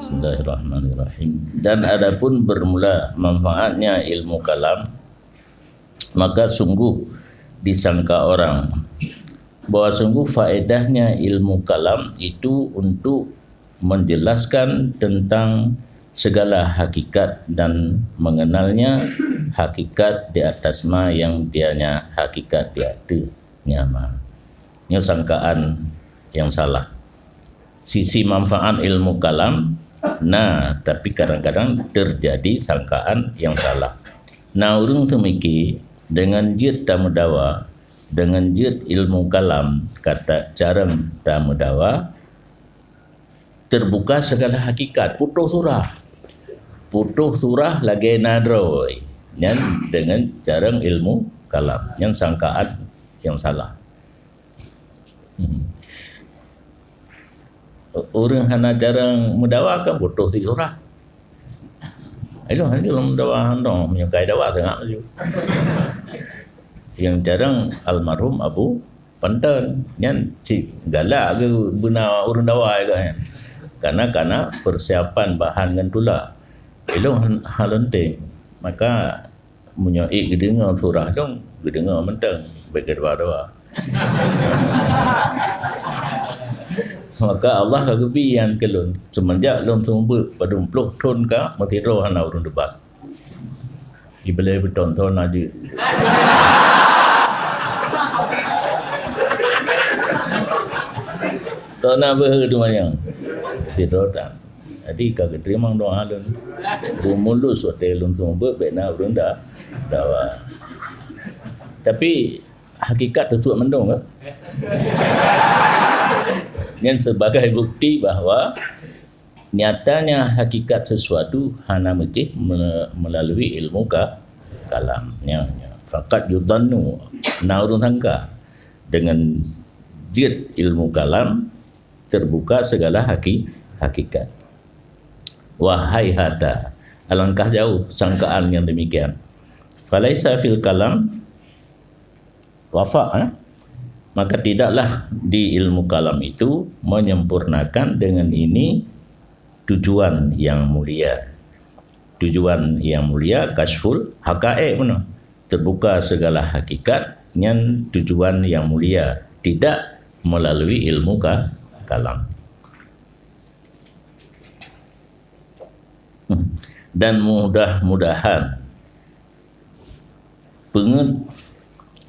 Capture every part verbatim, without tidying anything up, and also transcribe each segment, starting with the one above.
Bismillahirrahmanirrahim. Dan adapun bermula manfaatnya ilmu kalam, maka sungguh disangka orang bahwa sungguh faedahnya ilmu kalam itu untuk menjelaskan tentang segala hakikat dan mengenalnya hakikat di atas ma yang dianya hakikat di ateueh nya ma. Nyoe sangkaan nyang salah. Sisi manfaat ilmu kalam na, tapi kadang-kadang terjadi sangkaan nyang salah. Na ureuëng teumiki deungon jeuet tameudawa, deungon jeuet ilmu kalam kata carông tameudawa, terbuka segala hakikat, putôh surah. Putôh surah lagée na droe. Nyan deungon carông ilmu kalam. Nyan sangkaan nyang salah. Hmm. Ureuëng hana carông meudawa kan putôh si surah. Ayo, hana lom dawa hana, meunyoe kai dawa tengah laju. Nyang carông almarhum Abu Panton, nyan cit galak geuh beuna ureuëng dawa juga nyan. Karena, karena persiapan bahan ngon tula. Ilong han-, halon tem. Maka meunyoe ék geudeungoe surah lôn, geudeungoe mantong, bék geudawa-dawa. Maka Allah ka geubri nyan keu lôn. Seumeunjak lôn seumeubeuet padum ploh thon ka meusidroe hana ureuëng teuba. Iblih beuton-ton na jeuet. Ton na beuhe teumanyong. Sidroe tan. Jadi ka geuteurimong doa lôn. Beumulus watée lôn seumeubeuet bék na ureuëng da-, dawa. Tapi hakikat teuseuôt mandum kan? Nyan sebagai bukti bahwa nyatanya hakikat sesuatu hana meucih me-, melalui ilmu ka-, kalam. Nya, nya. Fakat yudhannu, na ureuëng sangka deungon jeuet ilmu kalam terbuka segala haki-, hakikat. Wahai hata, alangkah jauh sangkaan yang demikian. Falaisa fil kalam wafa, eh? Maka tidaklah di ilmu kalam itu menyempurnakan dengan ini tujuan yang mulia. Tujuan yang mulia kasyful haqaiq beuna. Terbuka segala hakikat nyan tujuan yang mulia, tidak melalui ilmu ka-, kalam. Dan mudah-mudahan peungeuet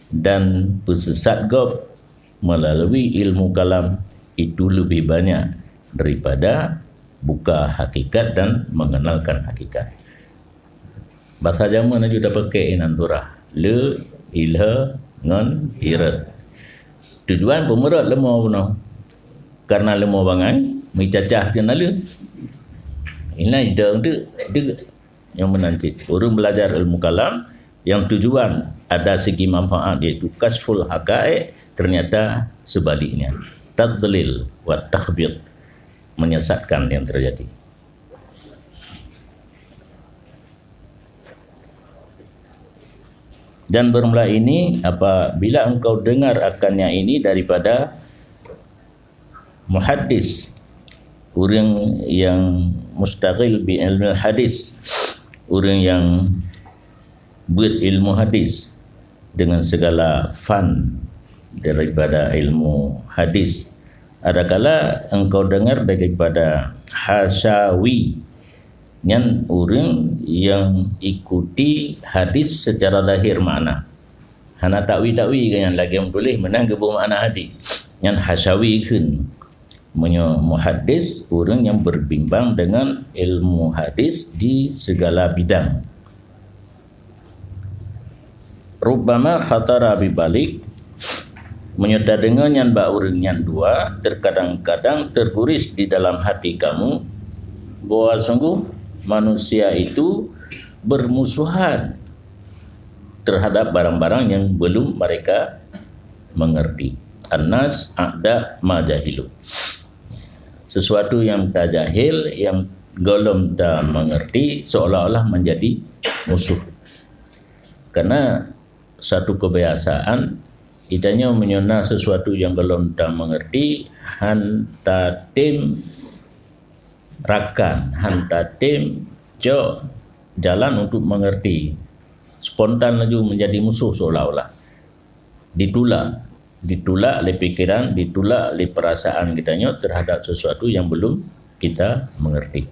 dan peusisat gob melalui ilmu kalam itu lebih banyak daripada buka hakikat dan mengenalkan hakikat. Basa jameun aju tapakée inan surah. Le, ilha, ngon, ira. Tujuan peumeurot leumo bunoe. Karena leumo bangai, meucacah keu naleueng. Inan idong deuk, deuk. Nyang meunan cit, ureuëng belajar ilmu kalam yang tujuan ada segi manfaat, yaitu kasyful haqaiq, ternyata sebaliknya, tadlil wa takhbit, menyesatkan yang terjadi. Dan bermula ini, apabila engkau dengar akannya ini daripada muhaddis, ureuëng yang mustaghil bi ilmil hadis, ureuëng yang beuet ilmu hadis dengan segala fan daripada ilmu hadis. Adakala engkau dengar daripada hasyawi, nyan ureuëng yang ikuti hadis secara zahir makna. Hana takwi-takwi geuh nyan lagée meutuléh meunan geuboh makna hadis. Nyan hasyawi kheun. Meunyoe muhaddis, ureuëng nyang berbimbang dengan ilmu hadis di segala bidang. Rubbama khatara bi balik, meunyoe tadeungoe nyan bak ureuëng nyan dua, terkadang-kadang terguris di dalam hati kamu, bahwa sungguh manusia itu bermusuhan terhadap barang-barang yang belum mereka mengerti. Annas a'da ma jahilu. Sesuatu yang tajahil, yang golom ta mengerti, seolah-olah menjadi musuh. Karena satu kebiasaan, itanyoe meunyoe na sesuatu yang golom ta mengerti, han tatem rakan, han tatem cok jalan untuk mengerti. Spontan laju menjadi musuh seolah-olah. Ditulak. Ditulak lé pikiran, ditulak lé perasaan geutanyoe terhadap sesuatu yang belum kita mengerti.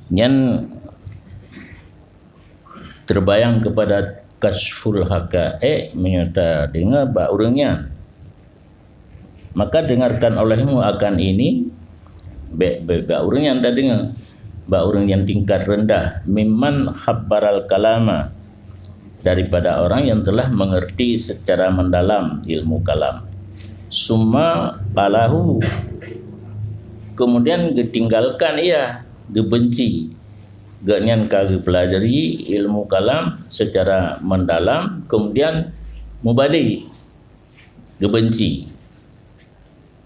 Nyan terbayang kepada kasyful haqaiq meunyoe tadeungoe bak ureuëng nyan. Maka dengarkan olehmu akan ini, bak, bak, bak ureuëng nyang tadeungoe, bak ureuëng nyang tingkat rendah, mimman khabbaral kalama, daripada orang yang telah mengerti secara mendalam ilmu kalam. Summa qalahu, kemudian geutinggalkan ia, geubenci. Gobnyan ka geupelajari ilmu kalam secara mendalam, kemudian mubali, geubenci.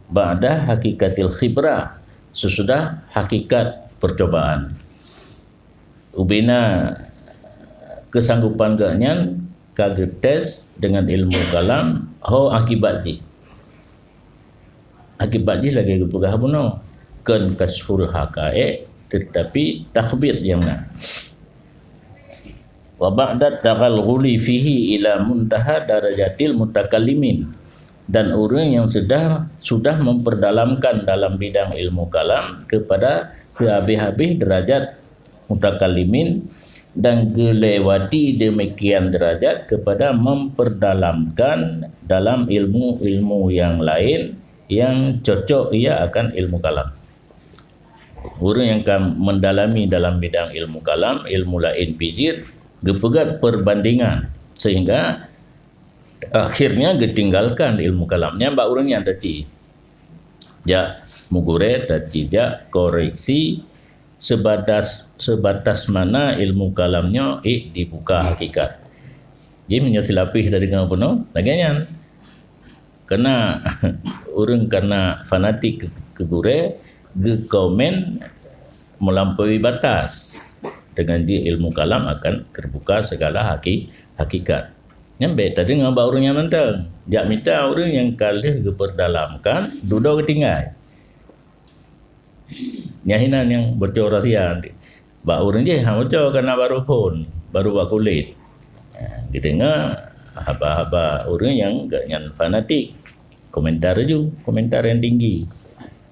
Ba'da hakikatil khibrah, sesudah hakikat percobaan. Ubena kesanggupan gobnyan ka geutes dengan ilmu kalam, ho akibat jih. Akibat jih lagée geupeugah bunoe, kon kasyful haqaiq, tetapi takhbit nyang na. Wa ba'da taghalghuli fihi ila muntaha darajatil mutakallimin. Dan ureuëng yang sudah, sudah memperdalamkan dalam bidang ilmu kalam kepada kehabéh-habéh derajat mutakallimin dan geulewati demikian derajat kepada memperdalamkan dalam ilmu-ilmu yang lain yang cocok ia akan ilmu kalam. Ureuëng nyang ka mendalami dalam bidang ilmu kalam, ilmu laén pih jeuet, geupeugét perbandingan, sehingga akhirnya geutinggalkan ilmu kalam. Nyan bak ureuëng nyan teuci jak meugurée, teuci jak koreksi sebatas, sebatas mana ilmu kalam nyoe ék dibuka hakikat. Jadi meunyoe silapih dari deungoe bunoe, lagée nyan. Kena ureuëng kana fanatik keu, keu gurée, geukomen melampaui batas. Dengan jih ilmu kalam akan terbuka segala haki-, hakikat. Nyan bék tadeungoe bak ureuëng nyang mantong. Jak mita ureuëng nyang ka lheueh geupeurdalamkan, dudoe geutinggai. Nyan hinan nyang bocor rahsia. Bak ureuëng jih hana bocor, kana barô phon, barô bak kulét. Ha, geudeungoe haba-haba ureuëng nyang gobnyan fanatik. Komentar ju, komentar nyang tinggi.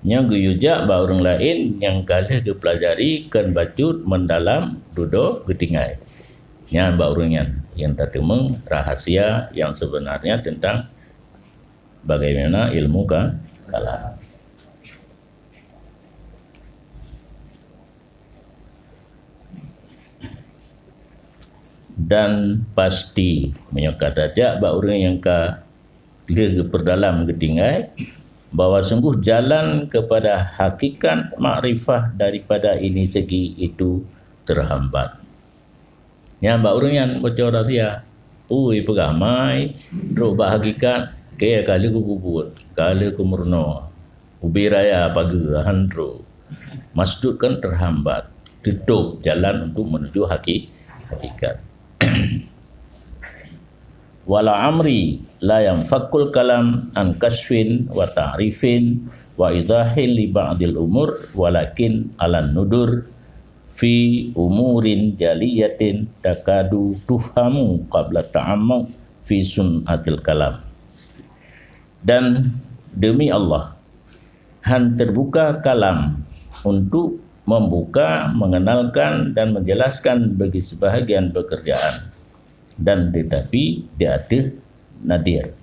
Nyoe geuyue jak bak ureuëng laén nyang ka lheueh geupeulajari kon bacut mendalam, dudoe geutinggai. Nyan bak ureuëng nyan nyang tateumeung rahasia nyang sebenarnya tentang bagaimana ilmu ka-, kalam. Dan pasti, meunyoe ka tajak bak ureuëng nyang ka lheueh geupeurdalam geutinggai, bahwa sungguh jalan kepada hakikat makrifah daripada ini segi itu terhambat. Nyan bak ureuëng nyan bocor rahsia. Ui, peugah mai, trok bak hakikat, keu ka lheueh kububuet, ka lheueh kumeurunoe. Ubé raya pageue, han trok. Maksud kan terhambat, tutup jalan untuk menuju haki-, hakikat. Wala amri la yanfakul kalam an kasyfin wa ta'rifin wa idahin li ba'dil umur, walakin alan nudur fi umurin jaliyatin takadu tufhamu qabla ta'ammuq fi sun'atil kalam. Dan demi Allah, han terbuka kalam untuk membuka, mengenalkan dan menjelaskan bagi sebahagian pekerjaan, dan tetapi di ateueh nadir.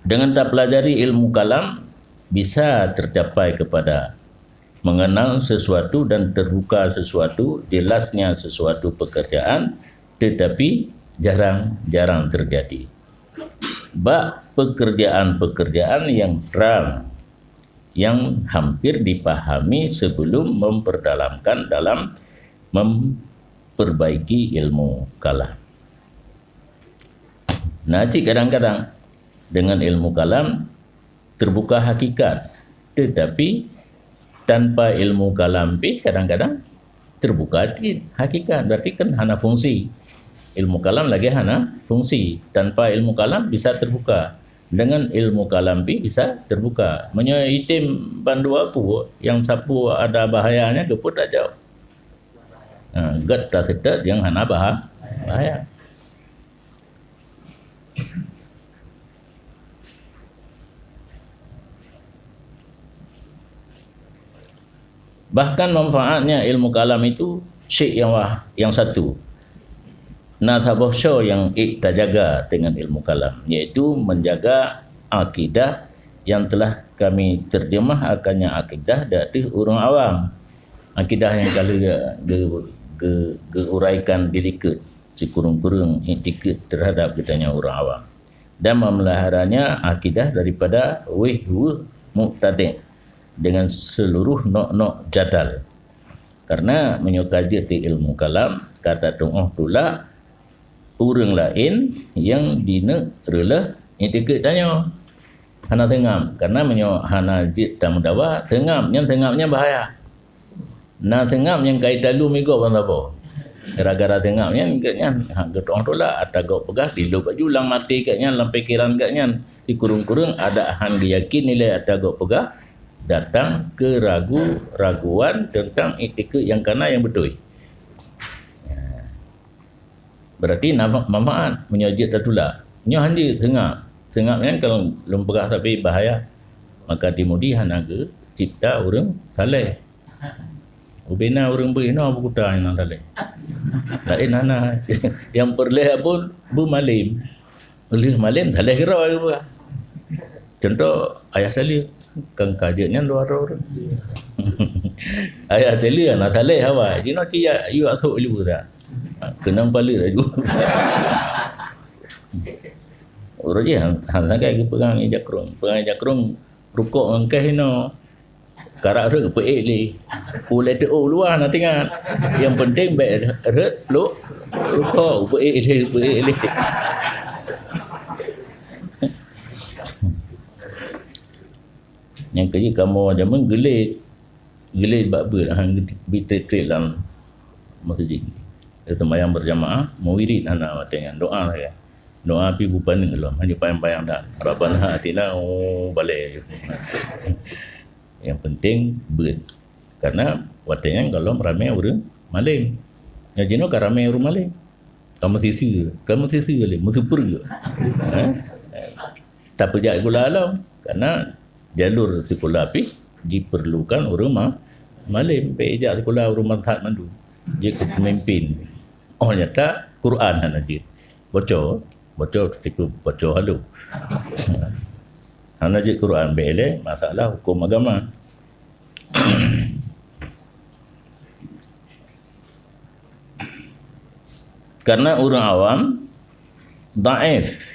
Dengan tapelajari ilmu kalam, bisa tercapai kepada mengenal sesuatu dan terbuka sesuatu, jelasnya sesuatu pekerjaan, tetapi jarang-jarang terjadi. Bak pekerjaan-pekerjaan yang terang, yang hampir dipahami sebelum memperdalamkan dalam memperbaiki ilmu kalam. Nah, cit kadang-kadang dengan ilmu kalam, terbuka hakikat. Tetapi tanpa ilmu kalam pih kadang-kadang terbuka cit hakikat. Berarti kan hana fungsi. Ilmu kalam lagi hana fungsi. Tanpa ilmu kalam bisa terbuka. Dengan ilmu kalam pih bisa terbuka. Meunyoe item bandua pu, nyang sapeue ada bahayanya geupeu tajok. Ha, gét taseutôt nyang hana baha-, bahaya. Bahkan manfaatnya ilmu kalam itu syik nyang wah, nyang satu. Na saboh soe nyang ék tajaga dengan ilmu kalam, yaitu menjaga akidah yang telah kami terjemah akannya akidah di ateueh ureuëng awam. Akidah nyang ka lheueh ge-, ge-, ge-, geuraikan di likot sikureueng-kureueng iktikad terhadap geutanyoe ureuëng awam dan memeliharanya akidah daripada wéh-weueh mubtadi' dengan seluruh nok-nok jadal. Karena meunyoe ka jeuet di ilmu kalam, ka tateungoh tulak, ureuëng laén nyang jineuk reuleueh iktikad tanyoe. Hana seungab, karena meunyoe hana jeuet tameudawa, seungab, nyan seungab nyan bahaya. Na seungab nyang ka italeuem igob ban saboh. Gara-gara seungab nyan, gét nyan, ha, geutueng tulak, ata gob peugah, dilôb laju lam até gét nyan, lam pikeran gét nyan. Sikureueng-kureueng adak han geuyakin ilée ata gob peugah, datang keuragu-raguan teuntang iktikad nyang kana nyang beutôi. Berarti na manfaat meunyoe jeuet tatulak. Nyoe han jeuet seungab. Seungab nyan kalau lôn peugah sabe bahaya. Maka di Mudi hana geucipta ureuëng saleh. Ubena ureuëng beuh inoe beukuta nyang saleh. Laén hana. Nyang peureulée pun beumalem. Lheueh malem saleh keudroe geupeugah. Contoh, Ayah Saleh, kan ka jeuet nyan dua droe ureuëng. Ayah Saleh hana saleh awai. Jinoe ci ya, yue asok laju dah. Keunong paleuk laju. Ureuëng jih han, han sagai geupeugah ngon jakrong. Peugah ngon jakrong, rukok ngon keh inoe. Karab rhot geupeuék lé. Ulée teuôk luwa na teuingat. Nyang penting bék rhot plôk rukok, geupeuék lé, geupeuék lé. Nyang keujeuet kamoe jameun geulet. Geulet bak beuet, han geubiet treb-treb lam meuseujid. Seumayang berjamaah, meuwirit hana watée nyan, doa sagai. Doa pih beupaneuk lom, hana payang-payang that. Rabbana atina, oh, balée. Nyang penting beuet. Karena watée nyan gohlom ramé ureuëng malem. Nyang jinoe ka ramé ureuëng malem. Ka meusisi, ka meusisi lé, meuseupeureuek. Eh? Tapeujak sikula lom. Karena jalur sikula pih diperlukan ureuëng ma-, malem. Bék jak sikula ureuëng bangsat mandum. Jeuet keu peumimpin. Oh, nyata Quran hana jeuet. Bocor, bocor tipu, bocor halu. Hana jeuet Quran, bék lé masalah hukum agama. Karena ureuëng awam daif.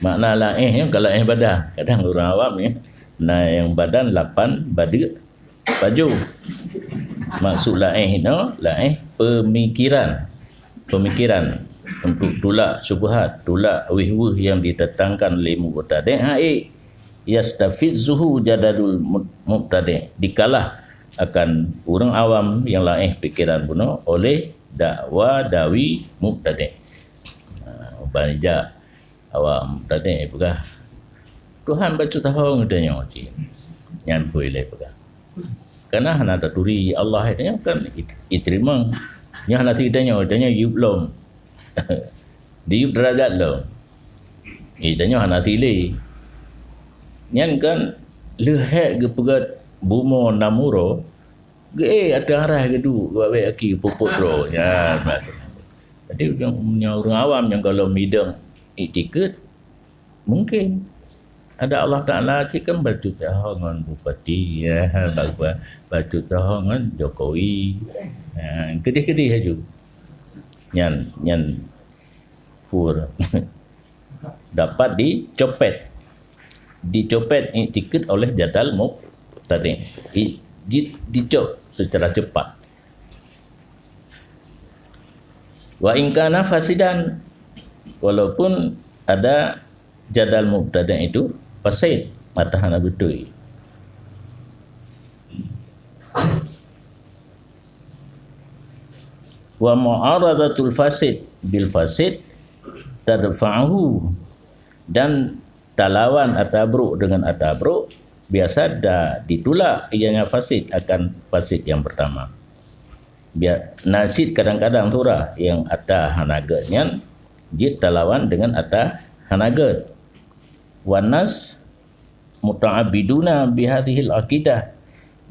Makna laéh nyoe ka laéh badan. Kadang ureuëng awam nyoe na nyang badan lapan badeuk pajoh. Maksud laéh nyoe, laéh pemikiran. Pemikiran untuk tulak syubhat, tulak wéh-weueh yang didatangkan lé mubtadi' hai. Yastafizzuhu jadalul mu-, mubtadi'. Dikalah akan ureuëng awam yang laéh pikiran bunoe oleh dakwa dawi mubtadi'. Ha, umpama jak awak mubtadi' peugah, "Tuhan bacut tahong," geutanyoe cit. Nyan peue ilée peugah. Kana hana taturi Allah, geutanyoe kan it-, iteurimong. Nyoe hana sit geutanyoe, geutanyoe yub lom. Diyub deurajat lom. Eh, tanyoe hana sit lé. Nyan kan lheueh hék geupeugét bumoe nam uroe, geuék ateueh arai geuduek, geuwabék aki pupuk droe. Nyan, mas. Jadi, ureuëng, ureuëng awam nyang gohlom midong iktikeuet, mungkin ada Allah Taala cit kan bacut tahong ngon bupati, ya, ba-, ba-, bacut tahong ngon Jokowi. Ya, keudeh-keudeh laju. Nyan, nyan pur dapat dicopet. Dicopet iktikeuet oleh jadal mubtadi'. I-, di-, dicop secara cepat. Wa in kana fasidan, walaupun ada jadal mubtadi' itu fasid, mata hana beutôi. Wa mu'aradatul fasid bil fasid tadfa'uhu, dan talawan ata brok dengan ata brok, biasa da ditulak ianya fasid akan fasid yang pertama. Bia-, na cit kadang-kadang surah nyang ata hana gét nyan jeuet talawan dengan ata hana gét. Wan nas muta'abbiduna bihadzihil aqidah,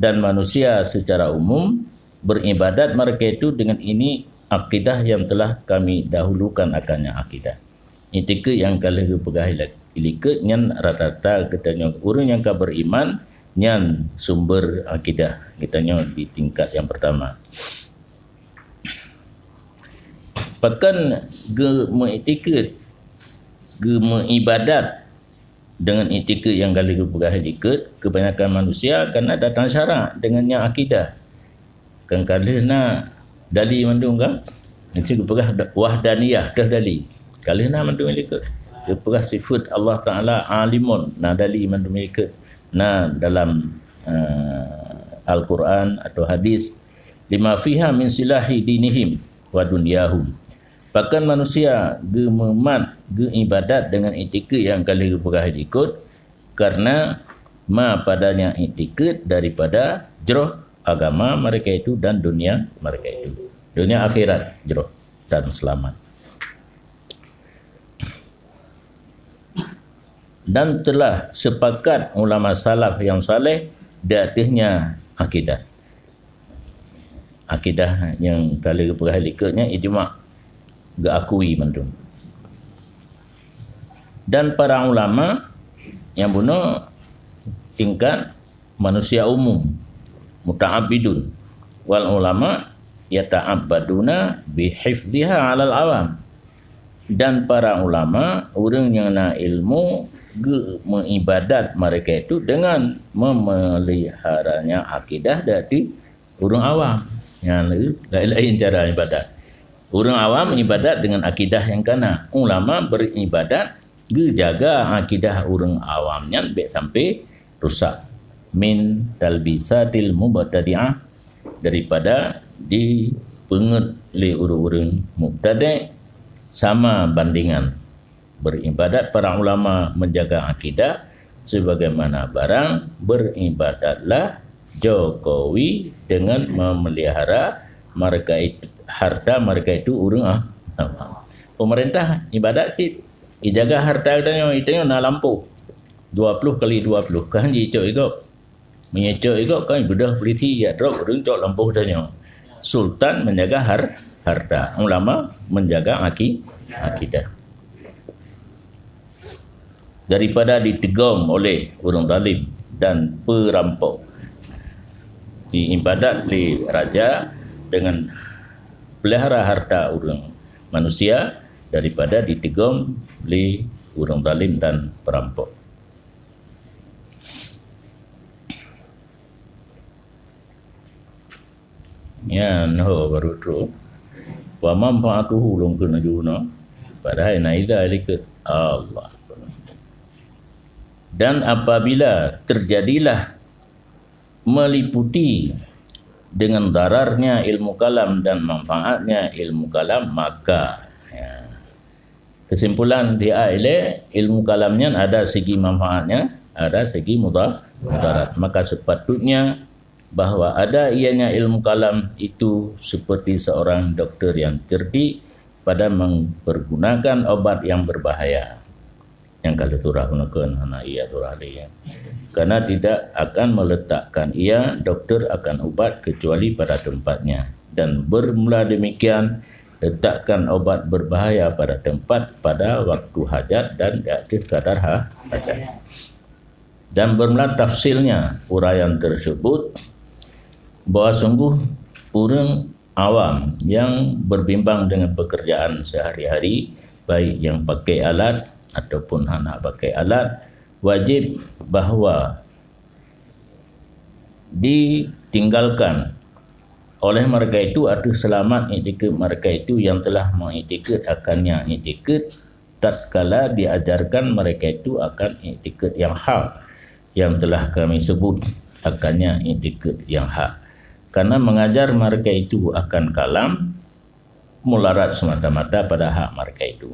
dan manusia secara umum beribadat mereka itu dengan ini akidah yang telah kami dahulukan akannya akidah. Itikeuet nyang ka lheueh geupeugah ilikeuet nyan rata-rata geutanyoe ureuëng nyang ka beriman nyan sumber akidah geutanyoe di tingkat yang pertama. Pakon geumeuitikeuet, geumeuibadat dengan itikeuet nyang ka lheueh geupeugah ilikeuet, kebanyakan manusia karena datang syarak dengan nyang akidah. Kan ka lheueh na dali mandum kan? Mesti geupeugah da-, wahdaniyah, teuh dali. Ka lheueh na mandum ilikeuet. Geupeugah sifat Allah Taala alimun, na dali mandum ilikeuet. Na dalam, eh, Al-Quran atau hadis, "Lima fiha min silahi dinihim wa dunyahum." Pakon manusia geumeumat, geuibadat dengan itikeuet nyang ka lheueh geupeugah ilikeuet, karena ma padanya itikeuet daripada jroh agama mereka itu dan dunia mereka itu. Dunia akhirat jroh dan selamat. Dan telah sepakat ulama salaf yang saleh di atasnya akidah. Akidah nyang ka lheueh geupeugah ilikeuet nyan ijma', geuakui mandum. Dan para ulama nyang bunoe tingkat manusia umum, muta'abbidun, wal ulama yata'abbaduna bihifziha 'alal awam. Dan para ulama, ureuëng nyang na ilmu, geumeuibadat mereka itu dengan memeliharanya akidah dari ureuëng awam. Nyan le, lain-lain cara ibadat. Ureuëng awam ibadat dengan akidah nyang kana. Ulama beribadat geujaga akidah ureuëng awam nyan bék sampai rusak. Min talbisatil mubtadi'ah, daripada dipeungét lé ureuëng-ureuëng mubtadi'. Sama bandingan, beribadat para ulama menjaga akidah sebagaimana barang beribadatlah Jokowi dengan memelihara mereka itu, harta mereka itu ureuëng awam. Pemerintah ibadat cit, ijaga harta geutanyoe, geutanyoe na lampôh dua puluh kali dua puluh, kan jicok igop. Meunyoe cok igop kan beudôh polisi jak drop ureuëng cok lampôh tanyoe. Sultan menjaga har-, harta, ulama menjaga aki-, akidah. Daripada ditegom oleh ureuëng zalim dan perampok, diibadat lé raja dengan pelihara harta ureuëng manusia daripada ditegom lé ureuëng zalim dan perampok. Nyan ho baru trok. Wa manfaatuhu lôn keuneuk juna. Padahai na ida likot Allah. Dan apabila terjadilah meliputi dengan dararnya ilmu kalam dan manfaatnya ilmu kalam, maka, ya. Kesimpulan di ilée, ilmu kalam nyan ada segi manfaatnya, ada segi muda-, mudarat. Maka sepatutnya bahwa ada ianya ilmu kalam itu seperti seorang doktor yang cerdik pada mempergunakan obat yang berbahaya. Nyang ka lheueh surah keunoe hana ia surah lé. Karena tidak akan meletakkan ia doktor akan ubat kecuali pada tempatnya. Dan bermula demikian, letakkan obat berbahaya pada tempat pada waktu hajat dan di atas kadar ha-, hajat. Dan bermula tafsilnya uraian tersebut, bahwa sungguh ureuëng awam yang berbimbang dengan pekerjaan sehari-hari, baik yang pakai alat ataupun hana pakai alat, wajib bahwa ditinggalkan oleh mereka itu atau selamat iktikad mereka itu yang telah mengiktikad akannya iktikad tatkala diajarkan mereka itu akan iktikad yang hak, yang telah kami sebut akannya iktikad yang hak. Karena mengajar mereka itu akan kalam, mularat semata-mata pada hak mereka itu.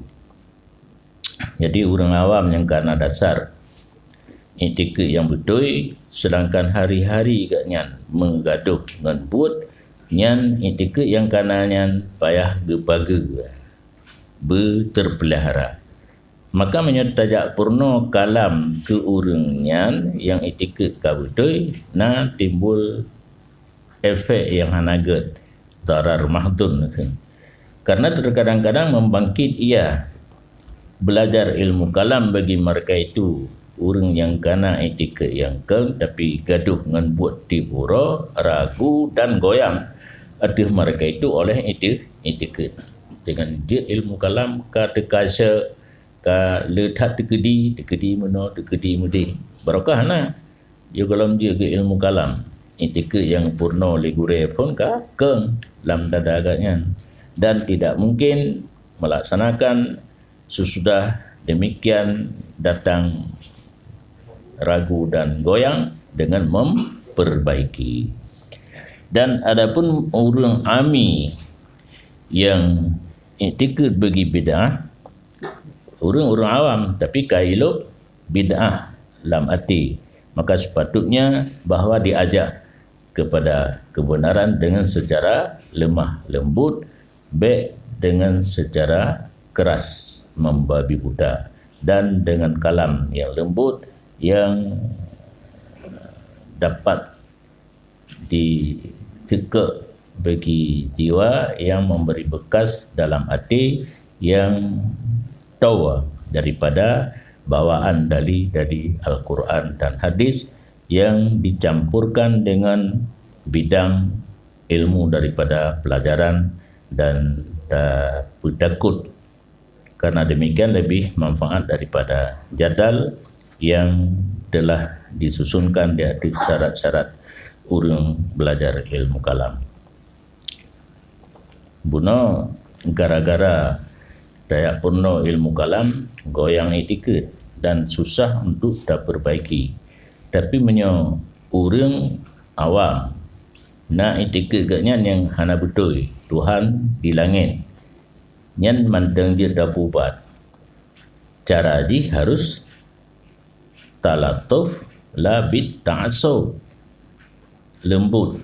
Jadi, ureuëng awam nyang kana dasar iktikad nyang beutôi, sedangkan hari-hari geuhnyan meugadôh ngon buet, nyan iktikad nyang kana nyan payah geupageue, beuteupeulara. Maka meunyoe tajak peurunoe kalam keu ureuëng nyan nyang iktikad ka beutôi, na timbul efek nyang hana gét, darar mahdhun. Karena terkadang-kadang membangkit ia belajar ilmu kalam bagi mereka itu, ureuëng nyang kana iktikad nyang kém, tapi gadôh ngon buet tiep uroe, ragu dan goyang ateueh mereka itu oleh ikti-, iktikad. Dengan jeuet ilmu kalam ka teuka syek, ka le that teukeudi, teukeudi meunoe, teukeudi meudeh. Barokah na. Yôh gohlom jeuet keu ilmu kalam. Iktikad nyang peurunoe lé gurée phon ka kém lam dada geuhnyan dan tidak mungkin melaksanakan sesudah demikian datang ragu dan goyang dengan memperbaiki. Dan adapun ureuëng ami nyang iktikad bagi bid'ah, ureuëng-ureuëng awam, tapi ka ilôp bid'ah lam até, maka sepatutnya bahwa diajak kepada kebenaran dengan secara lemah lembut, bék dengan secara keras membabi buta, dan dengan kalam yang lembut yang dapat diseukek bagi jiwa yang memberi bekas dalam até yang tau daripada bawaan dali dari Al-Quran dan hadis yang dicampurkan dengan bidang ilmu daripada pelajaran dan ta-, peutakut. Karena demikian lebih manfaat daripada jadal yang telah disusunkan di ateueh syarat-syarat ureuëng belajar ilmu kalam. Bunoe gara-gara tajak peurunoe ilmu kalam, goyang iktikad dan susah untuk tapeurbaiki. Tapi meunyoe ureuëng awam na iktikad geuhnyan nyang hana beutôi, Tuhan di langét, nyan mantong jeuet tapeuubat. Cara jih harus talatuf la bit ta'assub. Leumbot,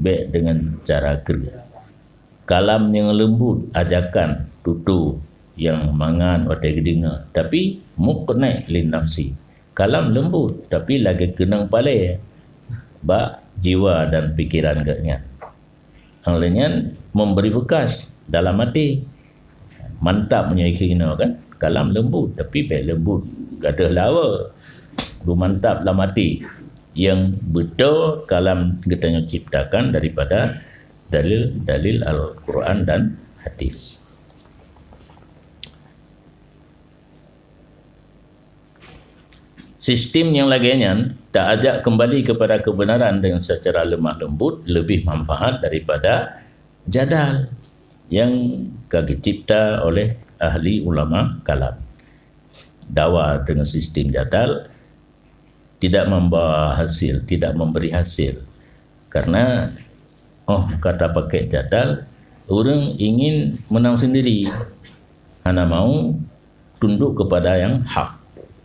bék deungon cara kreueh. Kalam nyang leumbot, ajakan, tutoe nyang mangat watée geudeungoe, tapi muqni' lin nafsi. Kalam leumbot, tapi lagée keunong palée bak jiwa dan pikeran geuhnyan. Nyang lheueh nyan memberi bekas dalam até. Mantap meunyoe keu inoe kan, kalam leumbot, tapi bék leumbot gadôh lawa. Beumantap lam até. Nyang beutôi kalam geutanyoe ciptakan daripada dalil-dalil Al-Quran dan hadis. Sistem nyang lagée nyan, taajak keumbali keupada keubeunaran deungon seucara leumah leumbot leubeh manfaat daripada jadal nyang ka geucipta oleh ahli ulama kalam. Dawa deungon sistem jadal tidak membawa hasil, tidak memberi hasil. Karena, oh, ka tapakée jadal, ureuëng ingin menang sendiri, hana mau tunduk kepada yang hak.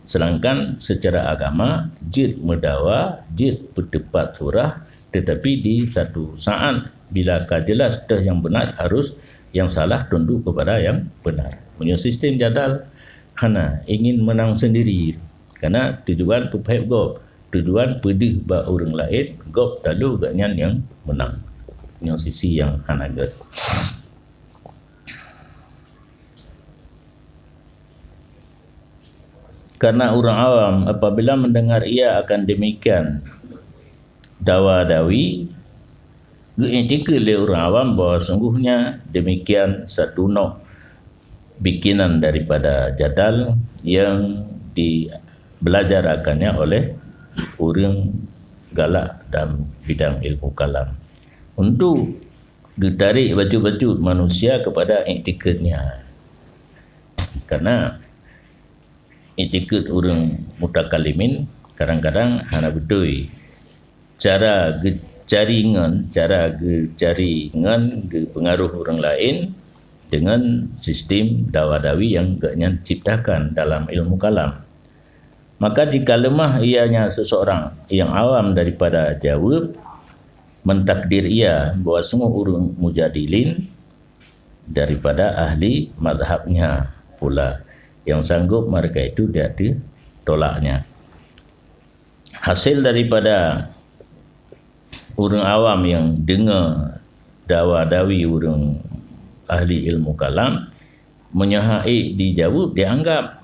Sedangkan secara agama, jeuet meudawa, jeuet peuteupat surah, tetapi di satu saat bila ka jelas teuh yang benar, harus yang salah tunduk kepada yang benar. Meunyoe sistem jadal, hana, ingin menang sendiri. Karena tujuan peuphet gob, tujuan peudeuh bak ureuëng laén, gob talo geuhnyan nyang meunang. Nyoe sisi nyang hana gét. Karena ureuëng awam apabila mendengar ia akan demikian dawa-dawi, geuiktikeuet lé ureuëng awam bahwa sungguhnya demikian satu nok bikinan daripada jadal yang di-, belajar akannya oleh ureuëng galak dalam bidang ilmu kalam untuk geutarék bacut-bacut manusia kepada iktikeuetnya. Karena Iktikeuet ureuëng mutakalimin kadang-kadang hana beutôi. Cara geucari ngon, cara geucari ngon geupeungaruh ureuëng laén deungon sistem dawa-dawi nyang geuhnyan ciptakan dalam ilmu kalam. Maka jika lemah ianya seseorang yang awam daripada jaweueb, mentakdir ia bahwa sungguh ureuëng mujadilin daripada ahli mazhabnya pula yang sanggup mereka itu diatu tolaknya. Hasil daripada ureuëng awam yang dengar dawa-dawi ureuëng ahli ilmu kalam, meunyoe hak ék dijaweueb dianggap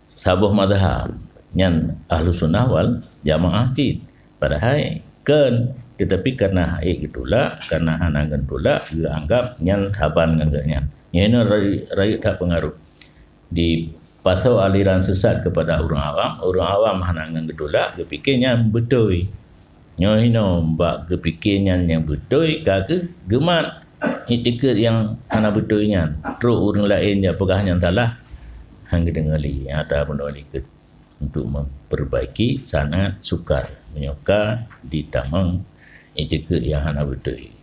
saboh mazhab nyan ahlu sunnah wal jamaah cit. Padahai kon, tetapi karena hak ék geutulak, karena hana geutulak, geuanggap nyan saban ngon geuhnyan. Nyan rayeuk, rayeuk that peungaruh. Dipasoe aliran sesat kepada ureuëng awam, ureuëng awam hana ngon geutulak, geupike nyan beutôi. Nyoe hinoe bak geupike nyan nyang beutôi ka kheueh geumat iktikeuet nyang hana beutôi nyan. Trok ureuëng laén jak peugah nyan salah, han geudeungoe lé. Nyata bunoe likot untuk memperbaiki sangat sukar meunyoe ka ditamong iktikeuet nyang hana beutôi.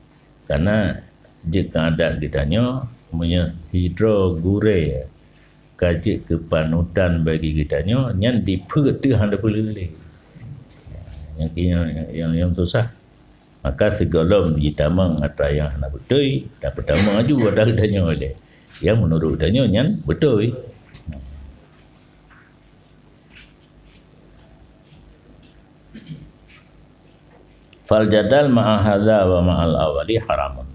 Karena jeuet keu adat geutanyoe, meunyoe sidroe gurée ka jeuet keu panutan bagi geutanyoe, nyan dipeuet teuh hana peue lé. Nyang, nyang, nyang, nyang susah. Maka sigohlom jitamong atra nyang hana beutôi, tapeutamong aju atra geutanyoe lé. Nyang meunurot geutanyoe nyan beutôi. Fal jadal ma'a hadza wa ma'al awwali haramun.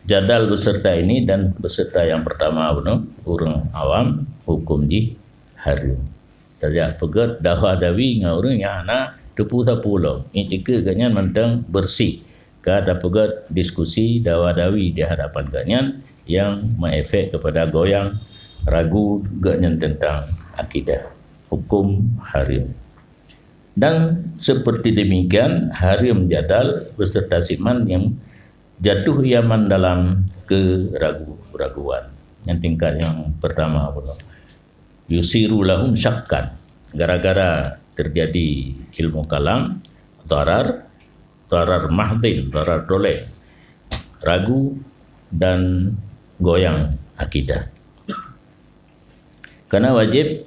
Jadal beserta ini dan beserta yang pertama bunoe, ureuëng awam, huköm jih hareuem. Tajak peugét dawa-dawi ngon ureuëng nyang hana teupeu sapeue lom. Iktikeuet geuhnyan mantong beureuséh. Ka tapeugét diskusi dawa-dawi di hadapan geuhnyan nyang meuefek kepada goyang ragu geuhnyan tentang akidah, huköm hareuem. Dan seperti demikian, hareuem jadal beserta siman nyang jatuh iaman dalam keragu-raguan. Nyang tingkat nyang pertama bunoe. Yusiru lahum syakkan. Gara-gara terjadi ilmu kalam, darar, darar mahdin, darar doleh, ragu dan goyang akidah. Karena wajib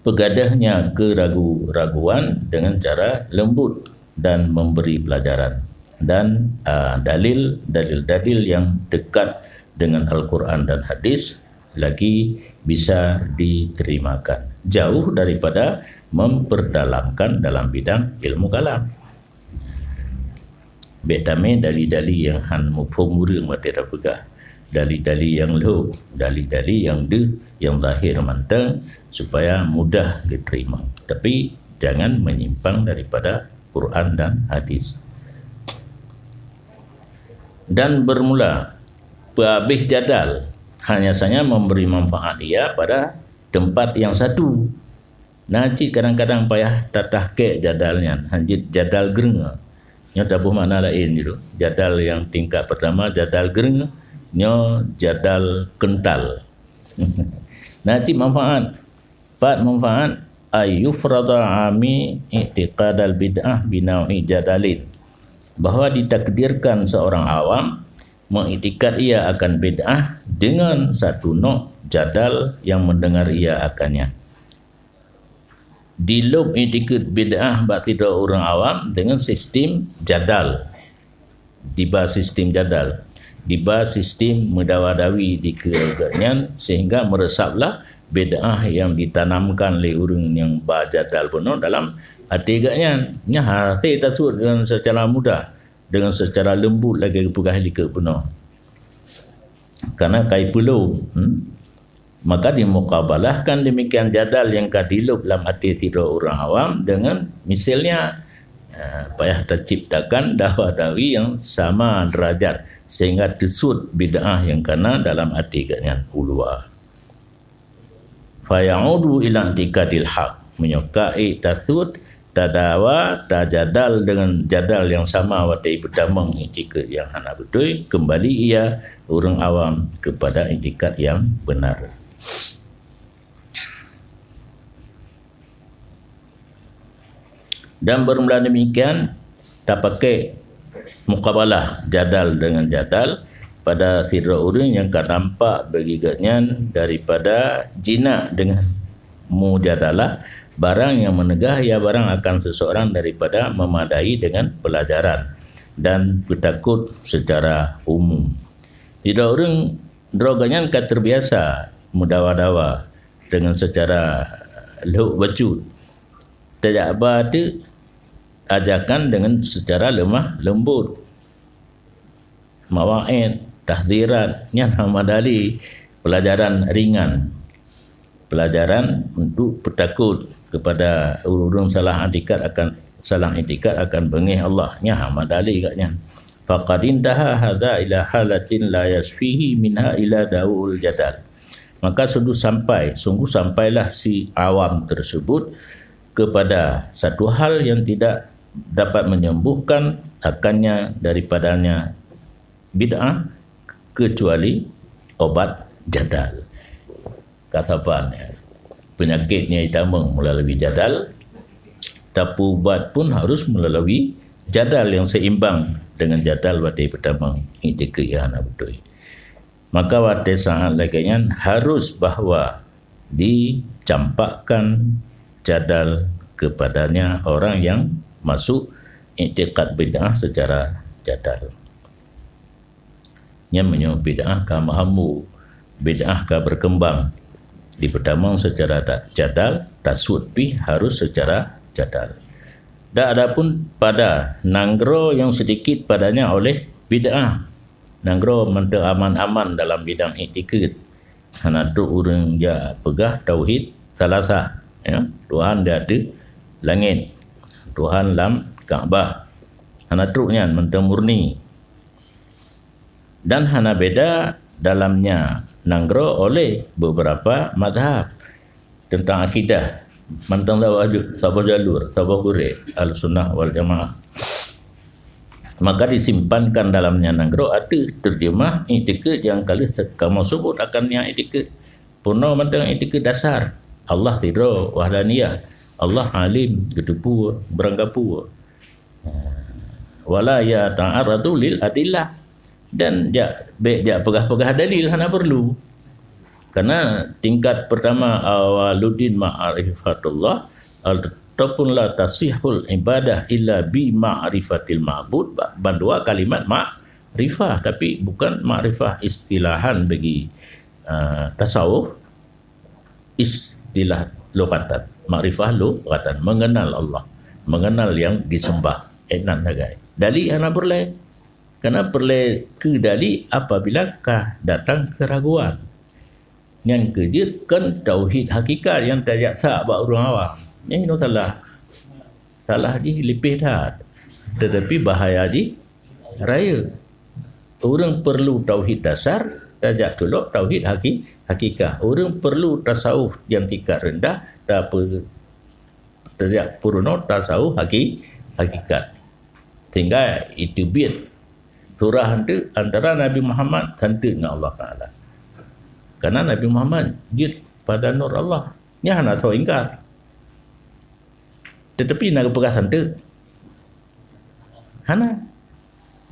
peugadahnya keragu-raguan dengan cara lembut dan memberi pelajaran dan, ah, dalil, dalil-dalil yang dekat dengan Al-Quran dan hadis lagi bisa diterimakan, jauh daripada memperdalamkan dalam bidang ilmu kalam. Bék tamé dali-dali nyang han muphom ureuëng watée tapeugah. Dali-dali nyang lhok, dali-dali nyang deuh, nyang zahir mantong, supaya mudah diterima. Tapi jangan menyimpang daripada Quran dan hadis. Dan bermula peuhabéh jadal hanya saja memberi manfaat ia pada tempat yang satu. Na cit kadang-kadang payah tatahkek jadal nyan, hanjeuet jadal greng. Nyoe taboh makna laén jih tu. Jadal nyang tingkat pertama, jadal greng, nyoe jadal kental. Na cit manfaat. Pat manfaat, ay yufrada ami i'tiqadal bid'ah binau'i jadalin. Bahwa ditakdirkan seorang awam mengiktikad ia akan bid'ah dengan satu nok jadal yang mendengar ia akannya. Dilôb iktikeuet bid'ah bak sidroe ureuëng awam deungon sistem jadal. Diba sistem jadal. Diba sistem meudawa-dawi dikeue geuhnyan sehingga meureusablah bid'ah nyang ditanamkan lé ureuëng nyang ba jadal bunoe dalam até geuhnyan. Nyan hase tasuet deungon seucara mudah, deungon seucara leumbut lagée geupeugah likot bunoe. Karena kai peulom, hmm? Maka dimukabalahkan demikian jadal nyang ka dilôb lam até sidroe ureuëng awam deungon misalnya, eh, payah taciptakan dawa-dawi nyang sama derajat sehingga teusuet bid'ah nyang kana dalam até geuhnyan u luwa. Fayaudu ila i'tikadil haq. Meunyoe ka ék tasuet, tadawa, tajadal deungon jadal nyang sama watée peutamong iktikeuet nyang hana beutôi, keumbali ia ureuëng awam keupada iktikad nyang beunar. Dan beurmula demikian, tapakék mukabalah jadal deungon jadal pada sidroe ureuëng nyang ka tampak bagi geuhnyan daripada jinak deungon mujadalah barang nyang meuneugah ya barang akan seseorang daripada memadai deungon peulajaran dan peutakot secara umum. Sidroe ureuëng droe geuhnyan ka teubiasa meudawa-dawa deungon secara lhok bacut. Tajak ba teuk ajakan deungon secara lemah lembut. Mawaid, tahzirat, nyan hana madali peulajaran ringan. Peulajaran untuk peutakot kepada ureuëng salah i'tikad akan salah i'tikad akan beungéh Allah. Nyan hana madali geuhnyan. Faqad intaha hadza ila halatin la yasfihi minha ila daul jadal. Maka sungguh sampai, sungguh sampailah si awam tersebut kepada satu hal yang tidak dapat menyembuhkan akannya daripadanya bid'ah kecuali obat jadal. Kasaban, ya. Penyakitnya ditamong melalui jadal, tapi ubat pun harus melalui jadal yang seimbang dengan jadal watée peutamong iktikeuh nyang hana beutôi. Maka watée saat lagée nyan harus bahwa dicampakkan jadal kepadanya orang yang masuk iktikad bid'ah secara jadal. Nyan meunyoe bid'ah ka meuhambu, bid'ah ka berkembang, dipeutamong secara da-, jadal, tasuet pih harus secara jadal. Dan adapun pada nanggroe yang sedikit padanya oleh bid'ah, nanggroe mantong aman-aman dalam bidang iktikad, hana trok ureuëng jak peugah tauhid salasah, ya, Tuhan di ateueh langét, Tuhan lam Kaabah. Hana trok nyan mantong murni. Dan hana beda dalamnya nanggroe oleh beberapa mazhab tentang akidah, mantong saboh ju-, saboh jalur, saboh gurée, Ahlussunnah wal Jamaah. Maka disimpankan dalamnya nanggroe ateueh terjemah iktikad nyang ka lheueh se-, kamoe sebut akan nyang iktikad. Peunoh mantong iktikad dasar, Allah sidroe, wahdaniyah, Allah alim, geuteupeue, beurangkapeue. Wala yata'arradu lil adillah. Dan jak, bék jak peugah-peugah dalil, hana perlu. Karena tingkat pertama awaluddin ma'rifatullah, ataupun la tasihul ibadah illa bi ma'rifatil ma'bud, ba-, bandua kalimat ma'rifah, tapi bukan ma'rifah istilahan bagi, ah, tasawuf, istilah lughatan. Ma'rifah lughatan, mengenal Allah, mengenal yang disembah. Eh, nan sagai. Dali hana peureulée. Karena peureulée keu dali apabila ka datang keraguan. Nyan keuh jeuet kon tauhid hakikat nyang tajak sak bak ureuëng awam. Nyan hinoe salah. Salah jih lipéh that. Tetapi bahaya jih rayeuk. Ureuëng perlu tauhid dasar, tajak tulok tauhid haki-, hakikat. Ureuëng perlu tasawuf nyang tingkat rendah, tapi tajak peurunoe tasawuf haki-, hakikat. Sehingga iteubiet surah tu antara Nabi Muhammad santeuk ngon Allah Taala. Karena Nabi Muhammad jeuet pada nur Allah. Nyan hana soe ingkar. Tetapi na geupeugah santeuk? Hana.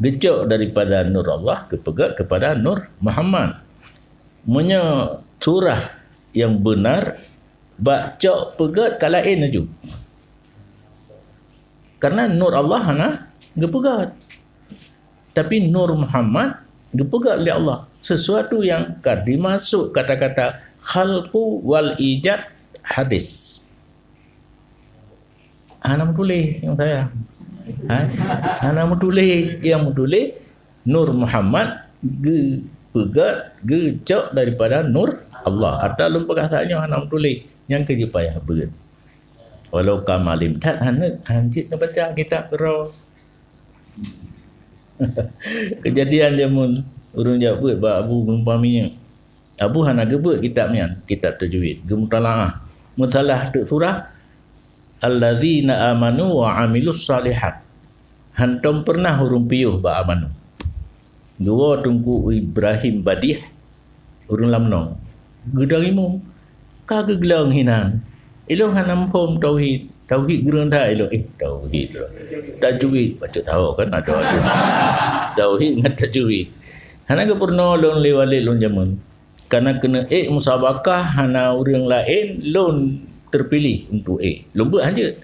Geucok daripada nur Allah, geupeugét kepada nur Muhammad. Meunyoe surah nyang beunar, bak cok peugét ka laén laju. Karena nur Allah hana geupeugét. Tapi nur Muhammad geupeugét lé Allah. Sesuatu nyang ka dimasuk kata-kata khalqu wal ijad hadis. Hana meutuléh nyang saya. Ha? Hana meutuléh, nyang meutuléh Nur Muhammad geupeugét, geucok daripada nur Allah. Ata lôn peugah saát nyoe hana meutuléh. Nyang keu jipayah beuet. Walau ka malem that hana, hanjeuet neubaca kitab keudroe. Keujadian jameun ureuëng jak beuet bak Abu Geumpa Minyeuk. Abu hana geubeuet kitab nyan, kitab tajwid, geumutalaah. Meusalah teuk surah, "Allazina amanu wa amilus salihat." Hantom peureunah ureuëng piôh bak amanu. Geuwoe Teungku Ibrahim Badih, ureuëng Lamnong. Geudong imum, ka geuglong hinan. Ilong hana muphom tauhid. Tauhid geureun that ilôn. Eh, tauhid. Tajwid, bacut tau kan ada tu. Tauhid ngon tajwid. Hana geupeurunoe lôn lé walét lôn jameun. Karena keuneuk ék musabakah hana ureuëng laén, lôn teupiléh untuk ék. Lôn beuet hanjeuet.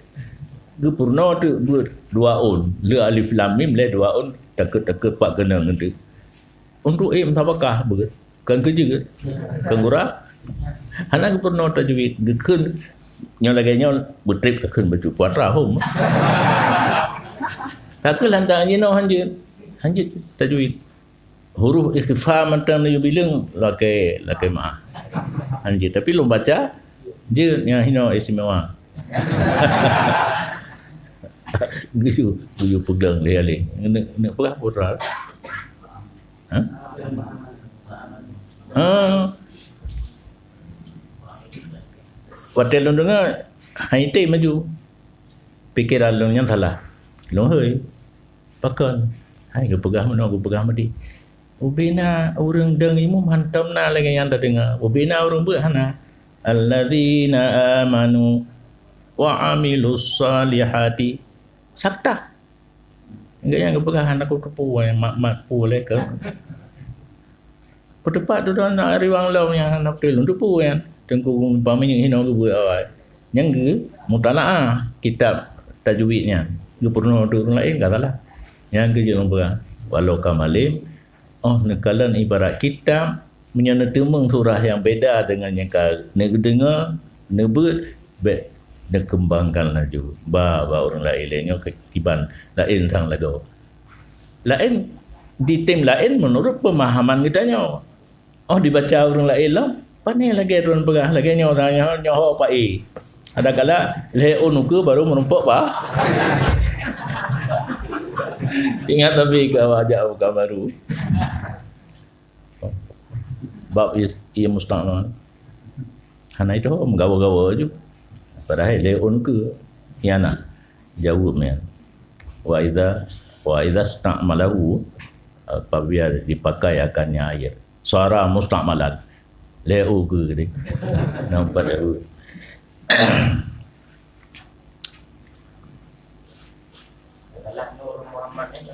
Geupeurunoe teuk beuet dua ôn. Le alif lam mim lé dua ôn. Takot-takot pat keuneuk ngon teuk. Untuk ék musabakah beuet. Kan keujeuet. Kan gura. Hana geupeurunoe tajwid. Geukheun nyoe lagée nyoe beutrép geukheun bacut putra hom. Takheun lantang jinoe hanjeuet. Hanjeuet tajwid. Huruf ikhfa mantong neuyue bileueng lakée, lakée meu'ah. Hanjeuet, tapi lôn baca jeuet nyang hinoe istimewa. Geuyue, geuyue peugah lé alé. Neuk, neuk peugah putra. Ha? Ha. Watée lôn deungoe, hai tém maju. Pikeran lôn nyan salah. Lôn hôi. Pakon? Hai geupeugah meunoe, geupeugah meudéh. Ubena ureuëng dong imeum hantom na lagée nyang tadeungoe. Ubena ureuëng beuet hana. Alladzina amanu wa amilus salihati. Saktah. Enggak nyang geupeugah hana kuteupeu, eh, mat-mat peue lé keu. Peuteupat dudoe na riwang lom nyang hana beutôi lôn teupeu nyan. Teungku paminyuet hinoe geubeuet awai. Nyang geu mutalaah kitab tajwid nyan. Geupeurunoe teuk ureuëng laén ka salah. Nyang keu jeuet lôn peugah. Walau ka malém, oh neukalon ibarat kitab, meunyoe neuteumeung surah nyang beda deungon nyang ka neudeungoe, neubeuet, bék neukeumbangkan laju. Ba, ba ureuëng laén lé nyoe kiban laén sang lagoe. Laén, ditém laén meunurot peumahaman geutanyoe. Oh dibaca ureuëng laén lom, pane lagée droen peugah lagée nyoe, nyoe, nyoe ho paé. Adakala lhée ôn ukeue baru meurumpok ba. Ingat tapi ka wajah bukan baru. Bab is-, iya musta'mal. Hana itu meugawa-gawa ju. Padahai lhée ôn ukeue. Iya na. Jaweueb nyan. Wa idza, wa idza sta'malahu, apabila dipakai akannya air. Sara musta'malan. Lhée ôn ukeue tadi. Nampak lhée ôn. Dalam Nur Muhammad ni,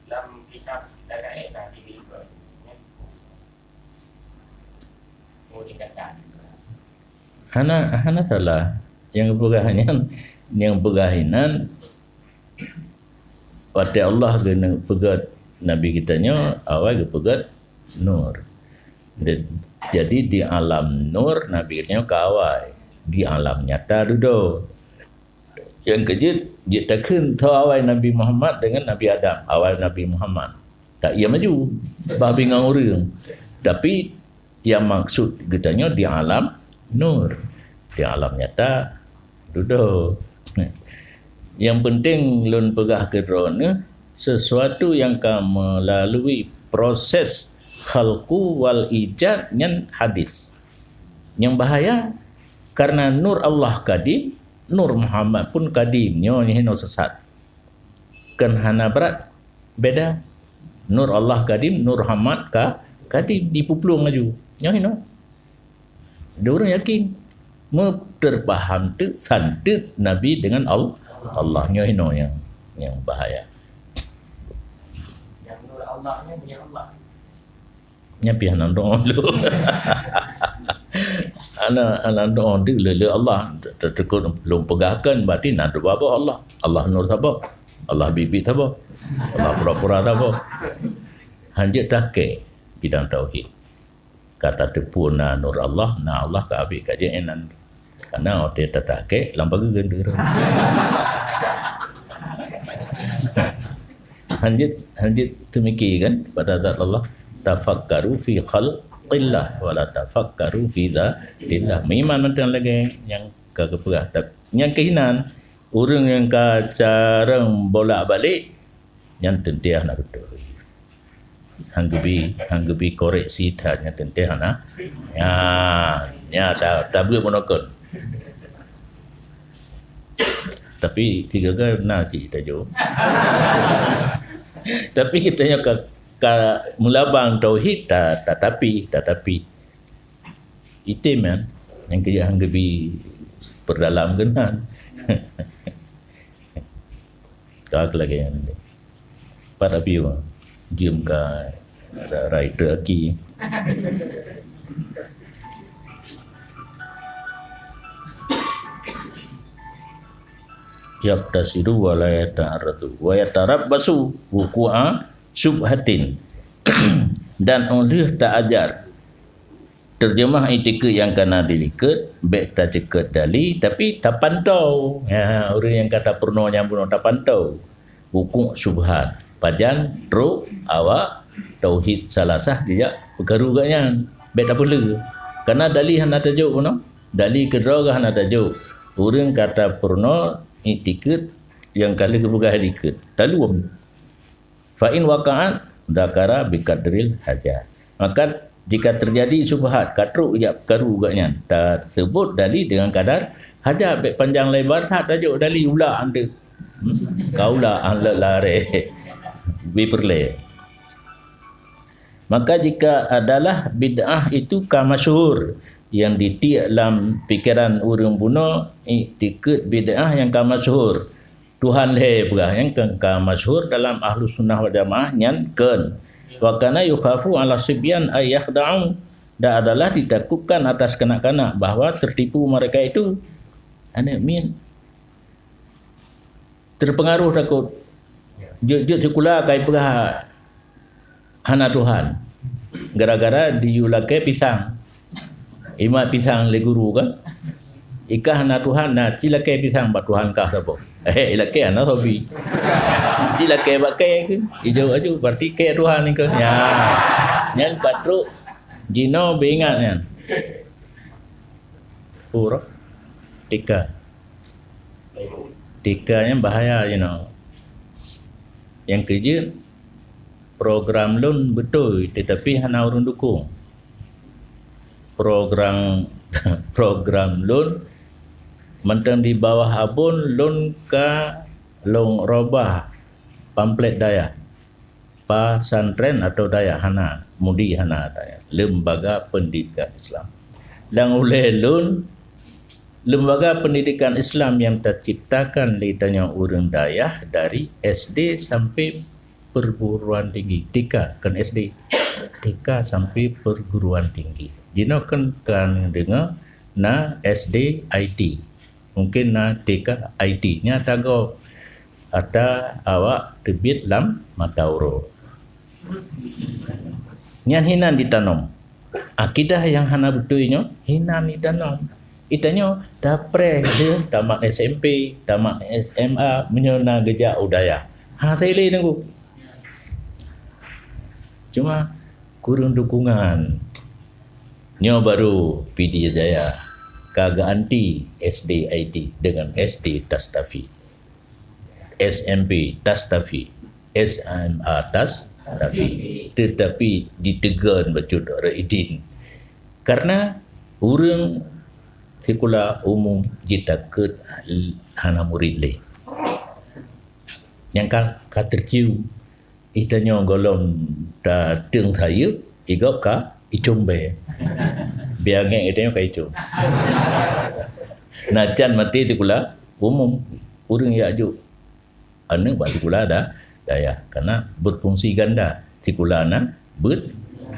dalam kitab Dalail dah diberi. Oh, dikatakan. Hana, hana salah. Nyang peugah nyan, nyang peugah inan, watée Allah geuneuk peugét Nabi geutanyoe, awai geupeugét nur. Jadi di alam nur Nabi geutanyoe ka awai, di alam nyata dudoe. Nyang keujeuet jeuet takheun tho awai Nabi Muhammad deungon Nabi Adam, awai Nabi Muhammad. Tak iya maju bah bingung ureuëng. Tapi yang maksud geutanyoe di alam nur, di alam nyata dudoe. Yang penting lôn peugah keu droeneuh, sesuatu yang ka melalui proses khalqu wal ijad nyan hadis. Nyang bahaya karena nur Allah kadim, nur Muhammad pun kadim, nyoe hinoe sesat. Kan hana brat beda. Nur Allah kadim, nur Muhammad ka kadim, dipuplueng laju. Nyoe hinoe. Ada ureuëng yakin. Meuteupaham teuk santeut Nabi dengan Al-, Allah. Nyoe hinoe nyang, nyang bahaya. Nyang nur Allah nyan, nyang Allah. Nyan pih hana doa lôn. Hana, hana doa deuk lé, lé Allah. Teuteukot lôn peugahkan, berarti na dua boh Allah. Allah nur saboh. Allah biet-biet saboh. Allah pura-pura saboh. Hanjeuet takée bidang tauhid. Ka tateupeue na nur Allah, na Allah ka abéh ka jeuet inan. Karena watée tatakée lam pageue geuntera. Hanjeuet, hanjeuet teumiki kan pada zat Allah. Tafakkaru fi khalqillah wa la tafakkaru fi dzatillah. Meuiman mantong lagée nyang ka geupeugah. Nyang keuhinan, ureuëng nyang ka carông bolak-balik, nyan teuntée hana beutôi. Han geubi, han geubi koreksi that nyan teuntée hana. Nyan, nya ta, tabeuet meunoe kon. Tapi sigoe-goe na cit tajok. Tapi geutanyoe ka, ka meulabang tauhid ta, tatapi, tatapi. Item kan, nyang keu han geubi perdalam keunan. Ka lagèe nyan. Pat Apiu, jeuem ka rai teuk aki. Yaqtasiru wa la yata'arradu wa yatarabbasu wuqu'a syubhatin. Dan óh lheueh taajar, terjemah iktikeuet nyang ka na dilikot, bèk taceukeut dali, tapi tapantau. Ya, ureueng nyang ka tapeurunoe nyang bunoe tapantau. Wuqu' syubhat. Pajan trok awak tauhid salasah jijak peukaru geuh nyan. Bèk tapeulé. Karena dali hana tajok bunoe. Dali keudroe hana tajok. Ureueng ka tapeurunoe iktikeuet nyang ka lheueh geupeugah likot. Taluem. Fa in waqa'at, dzakara bi qadril hajat. Maka, jika terjadi syubhat, ka trok jak peukaru geuh nyan, taseubut dali deungon kadar hajat, bèk panjang lebar that tajok dali ulak anteuk. Hmm? Ka ulak anteuk laré. Bi peureulèe. Maka, jika adalah bid'ah itu ka masyhur, nyang ditiek lam pikeran ureueng bunoe, iktikeuet bid'ah nyang ka masyhur, Tuhan lhèe peugah, nyang ka, ka masyhur dalam Ahlus Sunnah wal Jamaah nyan kheun. Wa kana yukhafu 'ala sibyan ay yakhda'u. Dan adalah ditakutkan atas kanak-kanak bahwa tertipu mereka itu. Aneuk miet terpengaruh takot. Jeuet-jeuet sikula ka ipeugah hana Tuhan. Gara-gara diyue lakèe pisang. Imat pisang lé guru kan. Ikah hana Tuhan, na ci lakèe pisang bak Tuhan kah saboh. Eh, ilakèe hana sabi. Ci lakèe bak kèe ke? Ijaweueb aju, berarti kèe Tuhan ikah. Ya. Nyan ka trok jinoe beuingat nyan. Pura. Tika. Tika nyan bahaya jinoe. Nyang keujeuet, program lôn beutôi, tetapi hana ureueng dukung. Program, program lôn mantong di bawah abon lôn ka lôn robah pamflet dayah. Pesantren atau dayah hana, MUDI hana, dayah, lembaga pendidikan Islam. Dan ulèe lôn, lembaga pendidikan Islam nyang taciptakan lé tanyoe ureueng dayah dari S D sampai perguruan tinggi, T K, kon S D, T K sampai perguruan tinggi. Jinoe kan, kan deungoe na S D I T. Mungkin na T K I T. Nyan ata gob, ata awak teubiet lam mata uroe. Nyan hinan jitanom. Akidah nyang hana beutôi nyoe hinan jitanom. Geutanyoe tapreh deuh tamat S M P, tamat S M A, meunyoe na geujak u dayah. Hana sailé teungku. Cuma kureueng dukungan. Nyoe baru Pidie Jaya ka geuanti S D I T deungon S D Tastafi, S M P Tastafi, S M A Tastafi, teutapi jiteugon bacut rot idin. Karena ureueng sikula umum jitakot hana murit lé. Nyang ka, ka teucium. Geutanyoe gohlom tateueng sayeuep, igob ka icong bèe. Bèe angèk geutanyoe ka icong. Na can maté sikula umum, ureueng jak jok aneuk bak sikula da-, dayah, karena berfungsi ganda. Sikula na, beuet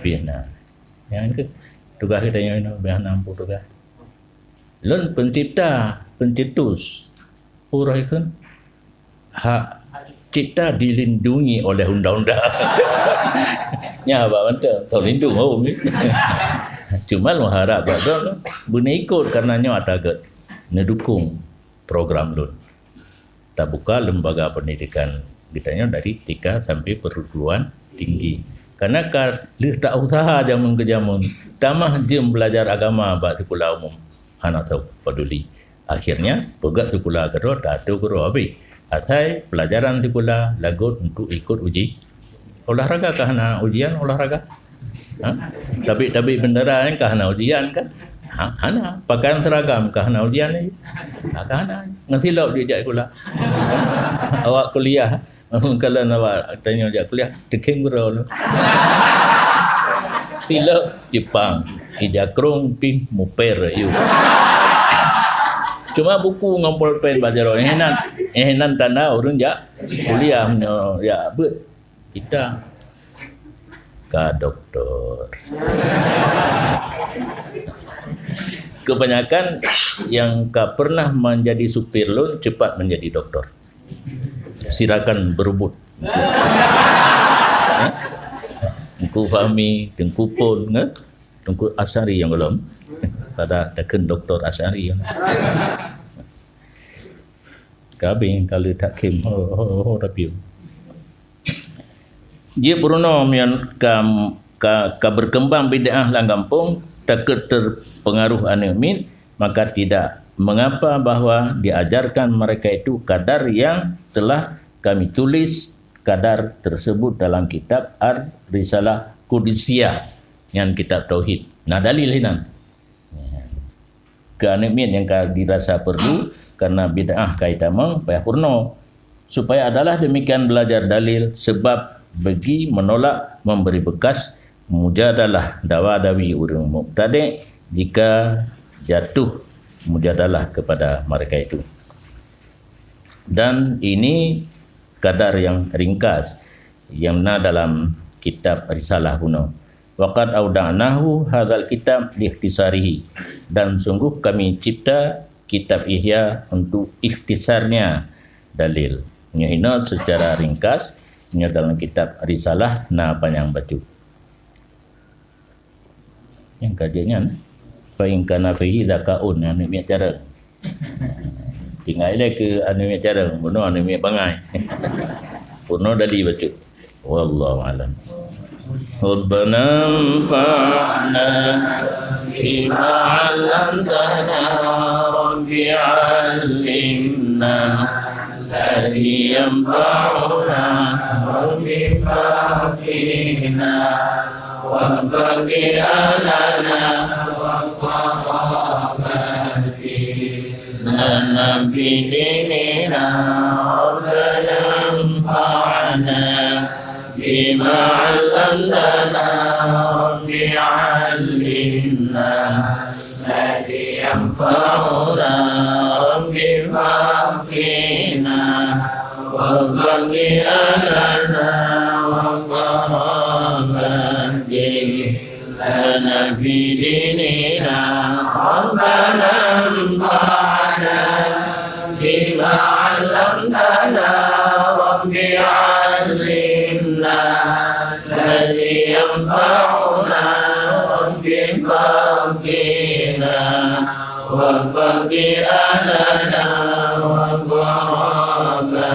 pih na. Nyan keuh tugaih geutanyoe inoe, bèe hana muphom tugaih. Lôn pencipta, pencetus. Peue roh ikheun? Hak cipta dilindungi oleh undang-undang. Nyan haba mantong, tolindung hom. Cuma lôn harap bak droeneuh beuneukot, karena nyoe ata gét neudukung program lôn. Tabuka lembaga pendidikan geutanyoe dari T K sampai perguruan tinggi. Karena ka lheueh ta usaha jameun keu jameun, tamah jeuem belajar agama bak sikula umum, hana teupaduli. Akhirnya, peugöt sikula keudroe, taatô keudroe habéh. Asai pelajaran sikula lagot untuk ikut uji. Olahraga ka hana ujian olahraga? Ha? Tabik-tabik bendera nyan ka hana ujian kan? Ha, hana. Pakaian seragam ka hana ujian lagi? Ha, ka hana. Ngon silop jijak sikula. Awak kuliah, kalau awak tanyoe jak kuliah, teukhém keudroe lom. Silop Jepang, ija krong pih muper yu. Cuma buku ngon polpen bak jaroe. Eh nan, eh nan tanda ureueng jak kuliah, nyoe jak beuet. Kita ka doktor. Kebanyakan yang ka pernah menjadi supir lôn cepat menjadi doktor. Silakan berebut. Teungku Fahmi, Teungku Pon, kan? Teungku Asy'ari nyang golom. Pada takheun Doktor Asy'ari. Kabeh kalau takheun, ho, ho, ho, tapi. Jeuet peurunoe meunyoe ka, ka, ka berkembang bid'ah lam gampông, takheun terpengaruh aneuk miet, maka tidak mengapa bahwa diajarkan mereka itu kadar yang telah kami tulis kadar tersebut dalam kitab Ar-Risalah Qudusiyah, nyan kitab tauhid. Nah, dalil hinan. Keu aneuk miet nyang ka dirasa perlu karena bid'ah ka itamong, payah peurunoe. Supaya adalah demikian belajar dalil, sebab bagi menolak memberi bekas mujadalah dawa-dawi ureueng mubtadi' jika jatuh mujadalah kepada mereka itu. Dan ini kadar yang ringkas yang na dalam kitab Risalah bunoe. Wa qad auda'nahu hadzal kitab liikhtisarihi. Dan sungguh kami cipta kitab Ihya untuk ikhtisarnya dalil. Nyoe hinoe secara ringkas, nyoe dalam kitab Risalah na panyang bacut. Nyang ka jeuet nyan, fa in kana fihi dzakaun, aneuk miet carông. Tinggai lé keu aneuk miet carông, bunoe aneuk miet bangai. Bunoe dali bacut. Wallahu a'lam. Rabbana anfa'na bima 'allamtana, Rabbi 'allimna alladhi yanfa'una, Rabbi faqihna. وفقه أهلنا وقراباتنا في ديننا. ربنا انفعنا بما علمتنا. رب علمنا الذي ينفعنا. رب فقهنا وفقه أهلنا وقراباتنا لنا في ديننا. ربنا انفعنا بما علمتنا. رب علمنا الذي ينفعنا. رب فقهنا وفقه أهلنا وقراباتنا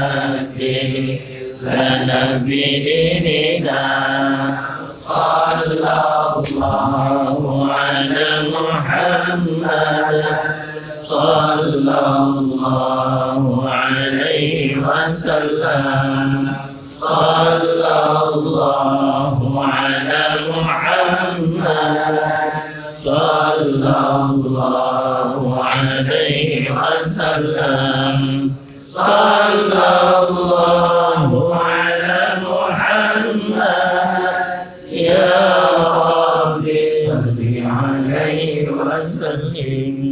لنا في ديننا. صلى الله على محمد. صلى الله عليه وسلم. صلى الله على محمد. صلى الله عليه وسلم. صلى الله على محمد. يا رب صل عليه وسلم.